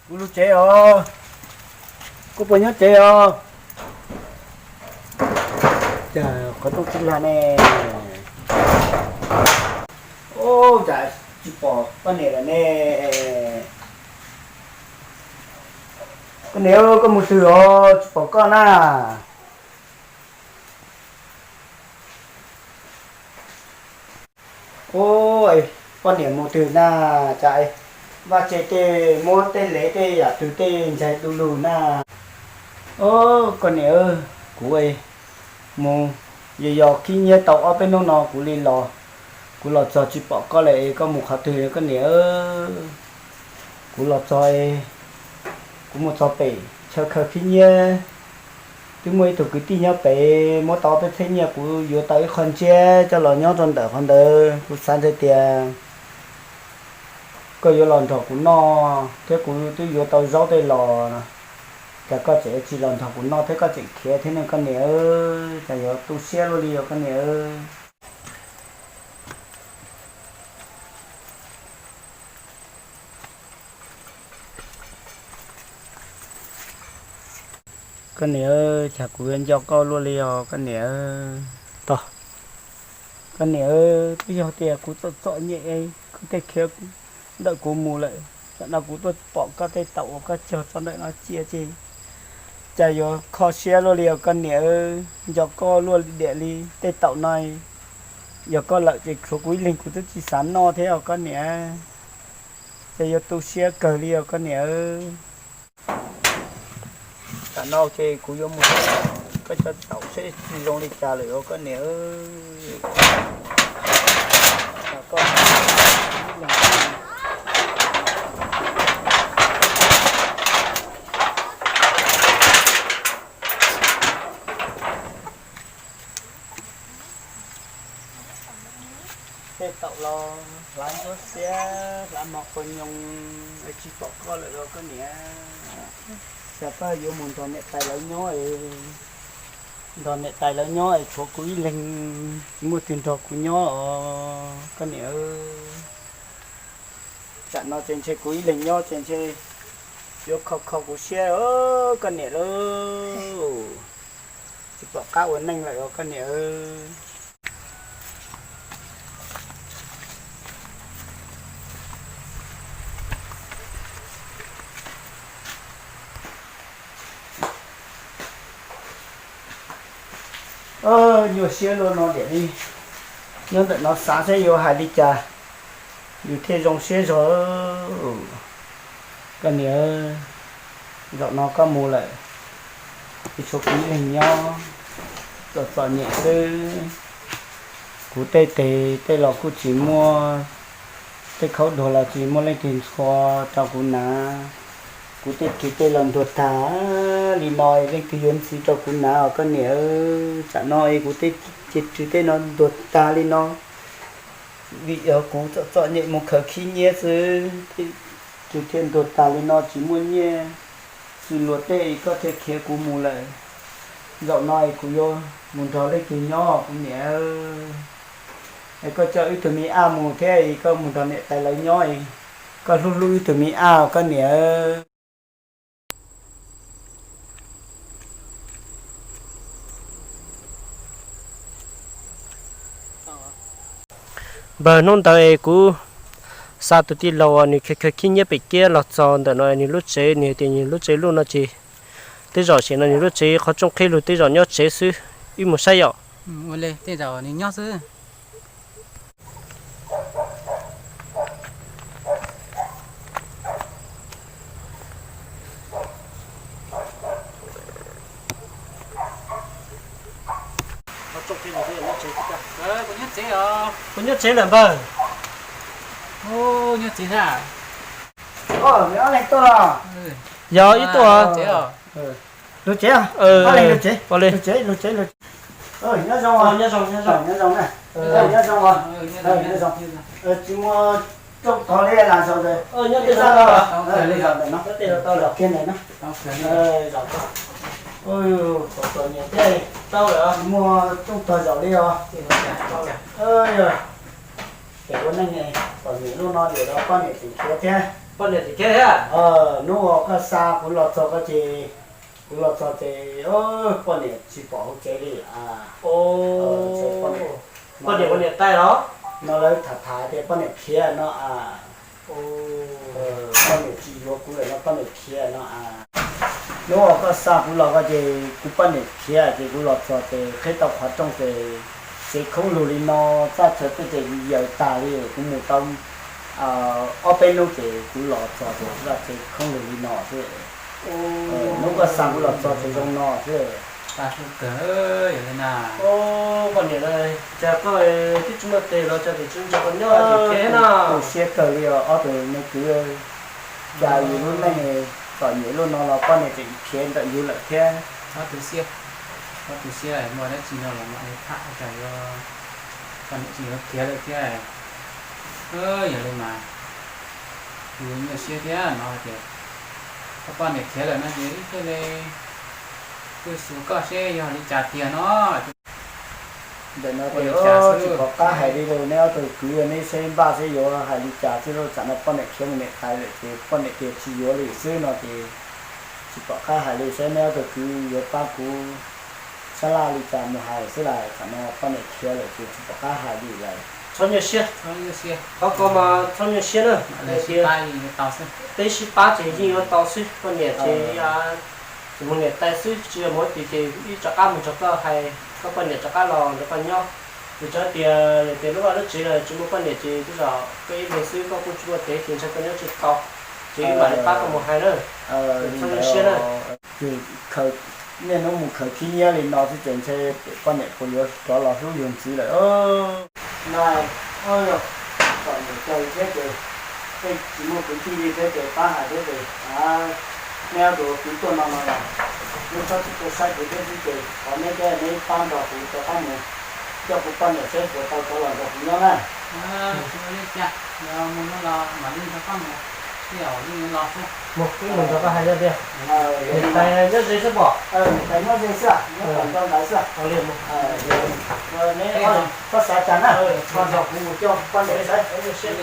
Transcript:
Kuv lub tsev os, kuv puas nyob tsev os? Cas qhov rooj tsis lag ne? Ub, cas tsis pom koj niam lawm ne? Koj niam, koj mus twg os, tsis pom koj na. Ub, poj niam mus twg na, cas vaj tse tej muab tej lev tej yam twg tej ntsais du lug na. Ub, koj niam, kuv mus yos yos khib nyiab tau ob peb hnub no kuv li los, kuv los txog tsis pom koj lawm es koj mus qhov twg koj niam? Kuv los txog, kuv mus txog pem chaw khaws khib nyiab, twb muaj ib tug kwv tij nyob pem muab tau ob peb txhiab nyiaj, kuv yuav tau ib qho ntsiab coj los nyob rau ntawm qhov ntawd, kuv xav ntshai tias koj yuav los nrog kuv noj thiab, kuv twb yuav tau zaub tej los, cas koj tseem tsis los nrog kuv noj thiab koj tseem khiav thiab ne koj niam? Cas yuav tu siab luaj li os koj niam. Koj niam, cas kuv yuav nco koj luaj li os koj niam. Koj niam, twb yog tias kuv txom txom nyem, koj thiaj khiav ntawm kuv mus lawm, tam no kuv tuaj pom koj tej taum uas koj cog txog ntawm no cia ces, cas yuav kho siab luaj li os koj niam. Nco koj luaj diam li tej taum no, yog koj lawm ces tshuav kuv ib leeg kuv twb tsis xav noj thiab os koj niam. Ces yuav tu siab kawg li os koj niam. Tam no ces kuv yuav mus, koj cov taum seb tsis zoo li cas lawm os koj niam. Tej taum los hlav ntsuab xiab hlav mos quas nyoos, tsis pom koj lawm los koj niam. Xyov koj yuav mus nrog niam tais lawv nyob, nrog niam tais lawv nyob es tshuav kuv ib leeg, tsis muaj twg nrog kuv nyob os koj niam. Tam no ces ntshe kuv ib leeg nyob ces ntshe yuav kho kho kuv siab os koj niam lauj. Tsis pom qab ua neej lawm os koj niam. Nyuaj siab luaj no diam li, nyob ntawm no xav seb yuav hais li cas yus thiaj zoo siab zog. Koj niam, zaum no koj mus lawm, tsis tshuav kuv ib leeg nyob, txom txom nyem xwb. Kuv tej tes tej los kuj tsis muaj, tej khaub duag los tsis muaj leej twg ntxhua rau kuv hnav. Kuv tej ris tej los ntuag tag li no, leej twg yuav ntxiv rau kuv hnav os koj niam. Tsam no es kuv tej ris tej no ntuag tag li no, vim yog kuv txom txom nyem mus khaws khib nyiab xwb, ris thiaj ntuag tag li no tsis muaj nyiaj. Xws luag tej koj thiaj khiav kuv mus lawm, zaum no es kuv yuav mus nrog leej twg nyob kuv niam? Es koj coj wb tug me ab mus thiab es koj mus nrog niam tais lawv nyob, koj hlub hlub wb tug me ab koj niam. Npawg, hnub ntawd es kuv xa tus tij laug uas nws khaws khaws khib nyiab pem kiab los txog ntawm no nws lub tsev, nws hais tias nws lub tsev loj no ces tej zaum sim no nws lub tsev qhov rooj qhib lug tej zaum nyob tsev xwb, wb mus saib yom. Puas nyob tsev lawm npawg? Yog ib tuaj. Lug tsev, lug tsev, lug tsev, lug tsev. Nyob zoo, nyob zoo, nyob zoo, nyob zoo na. Nyob zoo, nyob zoo. Tsis muaj rooj tog li las zaum ntawd. Nyob tej zaj no, tej zaum ntawm no, tej zaum tau zaum kiag ntawm no. Txom txom nyem thiab, tsis muaj rooj tog zaum li os. Ces ua neej txom nyem lub no lawm los poj niam tseem khiav thiab. Poj niam tseem khiav thiab? Hnub uas koj xa kuv los txog koj ces, kuv los txog ces poj niam tsis pom hauv tsev li. Poj niam ua niam tais los? No lawv tham tham tias poj niam khiav no a. Poj niam tsis yuav kuv lawm no, poj niam khiav no a. Hnub uas koj xa kuv los koj ces kuv poj niam khiav ces kuv los txog ces qhib tau qhov rooj ces tsev khoob lug li no, txaj chaw tej ces yaws tag li, kuv mus tau ob peb hnub ces kuv los txog ces txaj tsev khoob lug li no xwb. Hnub koj xa kuv los txog ces zoo no xwb. Poj niam, cas koj twb tsis muaj tes los cas tseem tsis nrog koj nyob tseem khiav na? Tu siab kawg li os ob tug me kwv, cas yus lub neej txom nyem luaj no los poj niam tseem khiav ntawm yus lawm thiab. Ob tug siab, ob tug siab muaj dab tsi no los mas tham cas yuav, poj niam tseem yuav khiav lawm thiab. Yog li mas kuv nyuaj siab thiab no tias koj poj niam khiav lawm no ces ib pliag li kuj xyuas koj seb yog li cas tiag no. Ntawm no ces tsis pom qab hais li lauj, neb ob tug kwv yog neb seb npaj seb yuav hais li cas xwb lauj. Tsam no poj niam khiav mus niam tais lawm ces poj niam tias tsis yuav li xwb no ces tsis pom qab hais li, saib neb ob tug kwv yuav pab kuv sab laj li cas mus hais xwb las. Tsam no poj niam khiav lawm ces tsis pom qab hais li lawm. Txhob nyuaj siab, qhov ko mas txhob nyuaj siab na. Peb sib pab ces yeej yuav tau xwb, poj niam ces tsis mus niam tais xwb, tsis yog mus ib tug ces ib rov qab mus nrog koj hais, koj poj niam rov qab los nrog koj nyob. Vim rau tias yog tias lub vaj lub tsev los tsis muaj poj niam ces tej zaum koj ib leeg xwb koj kuj tsis muaj tes ces ntshai koj nyob tsis tau, ces wb mam li pab koj mus hais na. Txhob nyuaj siab na. Niaj hnub mus khaws khib nyiab li no xwb ces ntshe poj niam puas yuav rov los hlub yus ntxiv lawm. No, yog txom nyem kawg thiab ces tej tsis muaj kwv tij li thiab ces pab hais thiab ces neb ob tug kwv tuaj no no los neb txhob txwm tuaj saib kuv thiab xwb ces thov neb thiab neb pab nrog kuv rov qab mus coj kuv poj niam seb puas tau rov los nrog kuv nyob na. Mus, wb mus nrog koj hais nyob tiag. Niam tais nyob ze xwb pom. Niam tais nyob ze xwb, nyob tom ntawd xwb. Neb txhob xav cas na, nrog kuv mus coj poj niam seb.